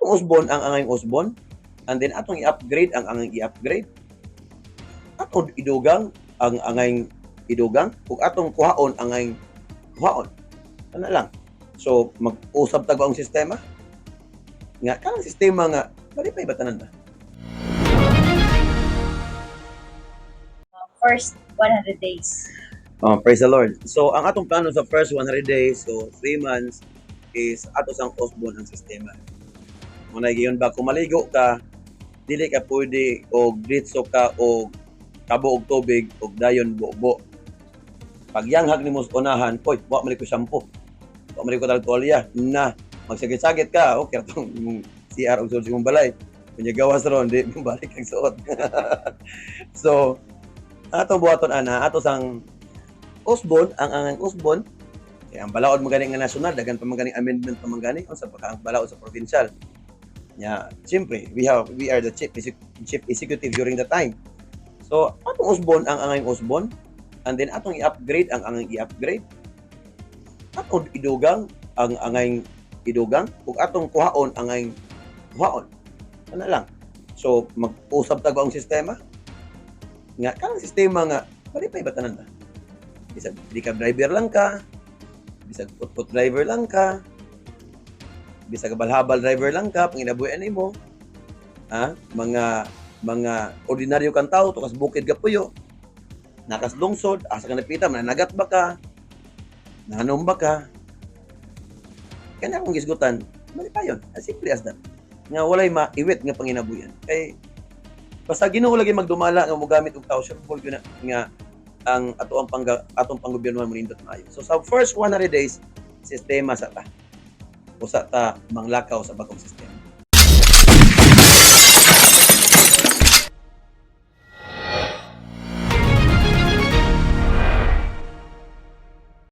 Atong usbon ang angayng usbon and then atong i-upgrade ang angayng i-upgrade. Atong idugang ang angayng idugang ug atong kuhaon ang angayng kuhaon. Ana lang. So mag-usab ta ang sistema nga kanang sistema nga malipay ba tanan ba? First 100 days. Oh, praise the Lord. So, ang atong plano sa first 100 days, so 3 months, is ato sang usbon ang sistema. Muna giyon ba, kung maligo ka, dili ka pwede og diretso ka og kabo og tubig og dayon bubo. Pag yanghag nimo sa unahan, oy, wa man ko shampoo. Wa man ko talag tuwalya. Na, magsagit-sagit ka, okay ra tong imong CR og sulod sa imong balay. Kunya gawas ron, di mo balik ang suot. So, atong buhaton ana, ato sang usbon ang usbon kay ang balaod man gani nga nasyonal, daghan pa man gani amendment pa man gani, unsa pa ka ang balaod sa provincial nya. Siyempre, we are the chief executive during the time, so atong usbon ang angayng usbon and then atong i-upgrade ang angayng i-upgrade, atong idugang ang angayng idugang ug atong kuhaon ang angayng kuhaon. Ana lang. So mag-usab ta ang sistema nga kanang sistema nga malipay ba tanan ba, bisag di ka driver lang ka, bisag put-put driver lang ka, bisag balhabal driver lang ka, panginabuhian nimo ha, mga ordinaryo kang tao, tukas bukid ka puyo, nakas lungsod, asa ka napita, mananagat ba ka, nahanom ba ka, kanya akong gisgutan, malipayon, as simple as that, nga walay maiwit nga panginabuhian kay basta Ginoo lagi magdumala nga mogamit og tao, sure gyud na nga ang ato ang pangga, atong panggobyernohan monindot maayo. So sa first 100 days, sistema sa ta. Usa ta manglakaw sa bagong sistema.